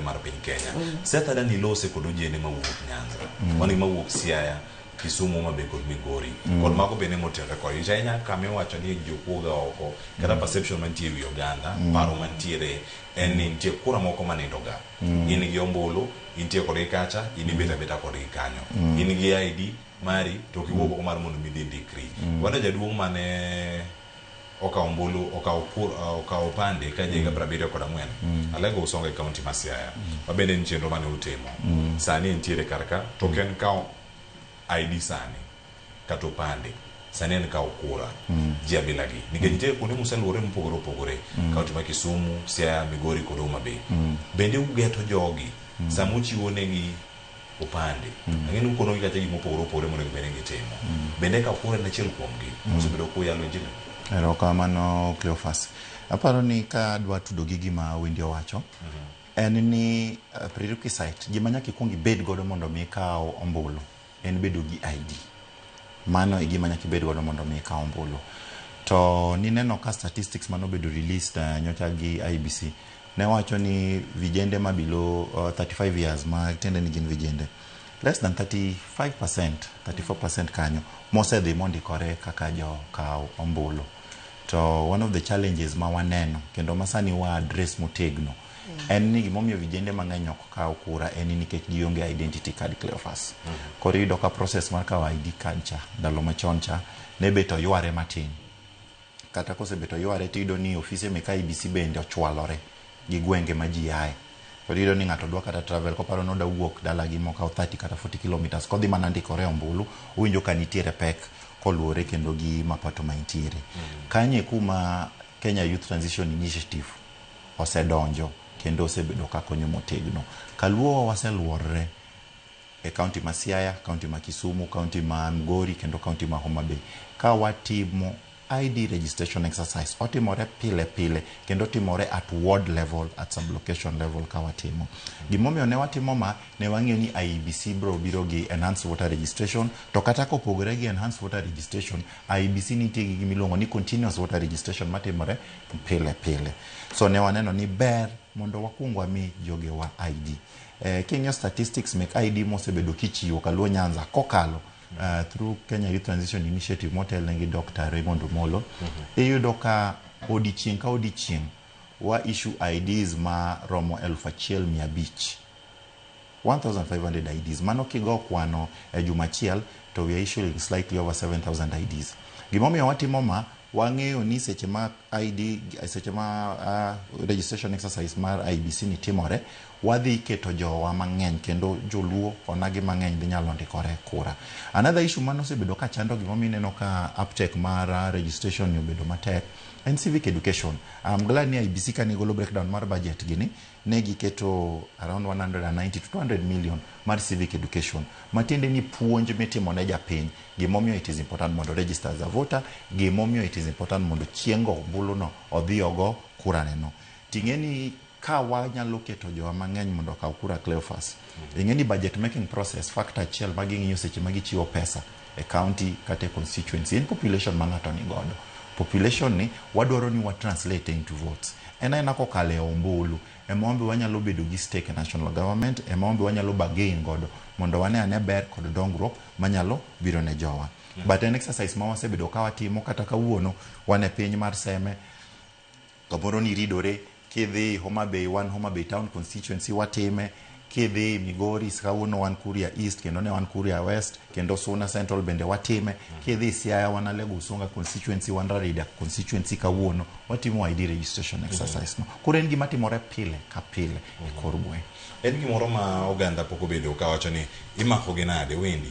mar piny Kenya. Seth adani ilose kod ojende mawuok Nyanza. Wan gi mawuok Siaya, Kisumu, Homa Bay kod Migori. Kod mago bende motenore kod. Nikech ahinya kama iwacho ni jokuoga oko kata perception mantie ewi oganda, paro mantiere en ni nitie kura moko manindo ga. In gi ombulu, intie kodgi kacha, in ibet abeta kodgi kanyo. In gi ID mari to ok iwuog oko mar mondo mi idhi indikri. Wane jaduong' mane okawo ombulu okawo kur, okawo opande ka ja higa 74 Alego Usonga e kaunti ma Siaya. Ma bende en chenro mane utimo. Sani entiere kar ka to ok en kawo ID sani kata opande. Sani en kawo kura. Ji abila gi. Nikech nitie kuonde museluore mopogore opogore. Kaunti ma Kisumu, Siaya, Migori kod Homa Bay. Bende ugeto jogi sama uchiwo negi opande. Ang'e ni ukonogi kacha gik mopogore opogore monego bed ni gitimo. Bende kawo kura en achiel kuomgi. Osebedo kuyalo injili. Erokamano Cleophas. Aparo ni ka adwa tudo gi gima Wendy owacho, en ni prerequisite, gima nyaka ikuong ibed godo mondo mi ikaw ombulu en bedo gi ID. Mano e gima nyaka ibed godo mondo mi ikaw ombulu. To nineno ka statistics manobedo released nyocha gi IEBC ne wacho ni vijende ma below 35 years ma tiende ni gin vijende less than 35%, 34% kanyo mosedhi mondikore kaka jokaw ombulu. To one of the challenges ma waneno kendo ma sani wa address motegno en ni gimomiyo vijende mang'eny ok kaw kura en ni nikech gionge identity card Cleophas. Koro iyudo ka process mar kawo ID card cha ndalo machon cha ne bet oyware matin. Kata kosebet oyware tiyudo ni ofise mek IEBC bende ochwalore gi gwenge ma ji aye. Koro iyudo ni ng'ato dwa kata travel koparo ni odwa wuok dalagi mokawo 30 kata 40 kilometers kodhi mana ndikore e ombulu owinjo ka nitiere pek koluwore kendo gi mapato ma entiere. Kanyo e kuma Kenya Youth Transition Initiative osedonjo kendo osebedo ka konyo motegno. Kaluowa waseluorre e kaunti ma Siaya, kaunti ma Kisumu, kaunti ma Migori kendo kaunti ma Homa Bay ka watimo ID registration exercise. Otimore pile pile kendo otimore at ward level, at sub-location level ka watimo. Gimomiyo ne watimo ma, ne wang'eyo ni IEBC bro biro gi enhanced voter registration, to kata kopogore gi enhanced voter registration, IEBC nitie gi gimiluongo ni continuous voter registration matimore pile pile. So ne waneno ni ber mondo wakuong wami jogewa ID. King'iyo statistics mek ID mosebedo kichiwo Kaluo Nyanza kokalo through Kenya Youth Transition Initiative motelne gi Dr. Raymond Omolo, iyudo ka odiechieng' ka odiechieng' wa issue IDs ma romo 1500. 1500 IDs. Mano kigo kwano e juma achiel to we are issuing slightly over 7000 IDs. Gimomiyo watimo ma, wang'eyo ni seche ma ID, seche ma registration exercise mar IEBC ni timore, wadhi keto jowa mang'eny kendo joluo onagi mang'eny dhi nyalo ndikore kura. Another issue mane osebedo ka chando gimomiyo ineno ka uptake mar registration ni obedo matek en civic education. I'm glad ni IEBC kane golo breakdown mar budget gini, ne giketo around 190 to 200 million mar civic education. Matiende ni puonj mitimo ne japiny, gimomiyo it is important mondo register as a voter, gimomiyo it is important mondo chieng' go ombulu no odhi ogo kura ne no. Ting'e ni ka wanyalo keto jowa mang'eny mondo okaw kura Cleophas, ing'e ni budget making process factor achiel ma ging'iyo seche ma gichiwo pesa e county kata e constituency en population ma ng'ato ni godo. Population ni wadwaro ni wa translate into votes. En aena kokalo e ombulu ema wambe wanyalo bedo gi stake e national government, ema wambe wanyalo bargain godo mondo wane ane ber kod dongruok manyalo biro ne jowa. But en exercise ma wasebedo ka watimo kata kawuono wan e piny mar Seme, kamoro ni ridore, kidhi Homa Bay, wan Homa Bay Town constituency watime, kidhi Migori kawuono wan Kuria East kendo ne wan Kuria West kendo Suna Central bende watime, kidhi Siaya wan Alego Usonga constituency, wan Rarieda constituency kawuono watimo ID registration exercise no. Koro en gima timore pile ka pile e kor gweng'. En gimoro ma oganda pok obedo kawacho ni imako gi nade Wendy.